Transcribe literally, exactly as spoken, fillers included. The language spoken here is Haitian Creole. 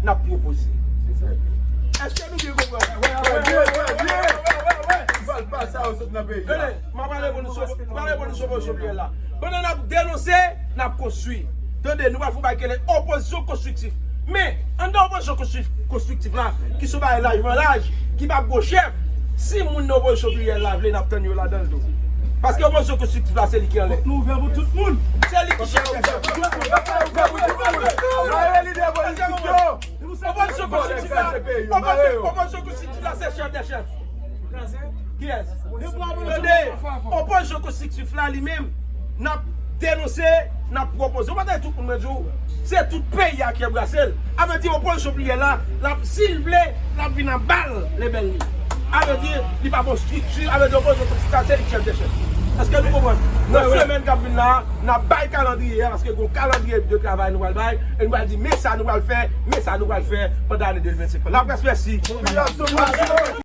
n ap pwopoze. Èske nou byen konprann? Val pa sa yo sot nan peyi a. Tande, m ap pale pou nou sou, m ap pale pou nou sou opozisyon plurièl la. Pandan n ap denonse, n ap konstwi. Tande, nou pral fè yon bagay ki rele opozisyon konstriktif. Men, anndan opozisyon konstriktif la, ki se yon bagay laj van laj, ki pa gwo chèf, si moun nan opozisyon plurièl la vle, n ap tann yo ladan l tou. Paske opozisyon konstriktif la, se li ki anlè. Nou ouvè pou tout moun. Se li ki chèf de chèf. Ouvè pou tout moun. Mare lidè politik yo. Opozisyon konstriktif la, opozisyon konstriktif la, se chèf de chèf. Kiyès? Tande, opozisyon konstriktif la, li menm, n ap denonse, n ap pwopoze. Ou pa tande tout moun mwen di w, se tout peyi a ki anbrase l. A vle di, opozisyon plurièl la, l ap, si l vle, l ap vin anba l, lebèl li. A vle di, li pa bon estrikti, a vle di, opozisyon konstriktif la, se li ki chèf de chèf. Èske nou konprann? Nan semèn k ap vin la, n ap bay kalandriye a, paske gon kalandriye de travay nou pral bay, e nou pral di, men sa nou pral fè, men sa nou pral fè pandan ane de mil vennsenk lan. Laprès, mèsi.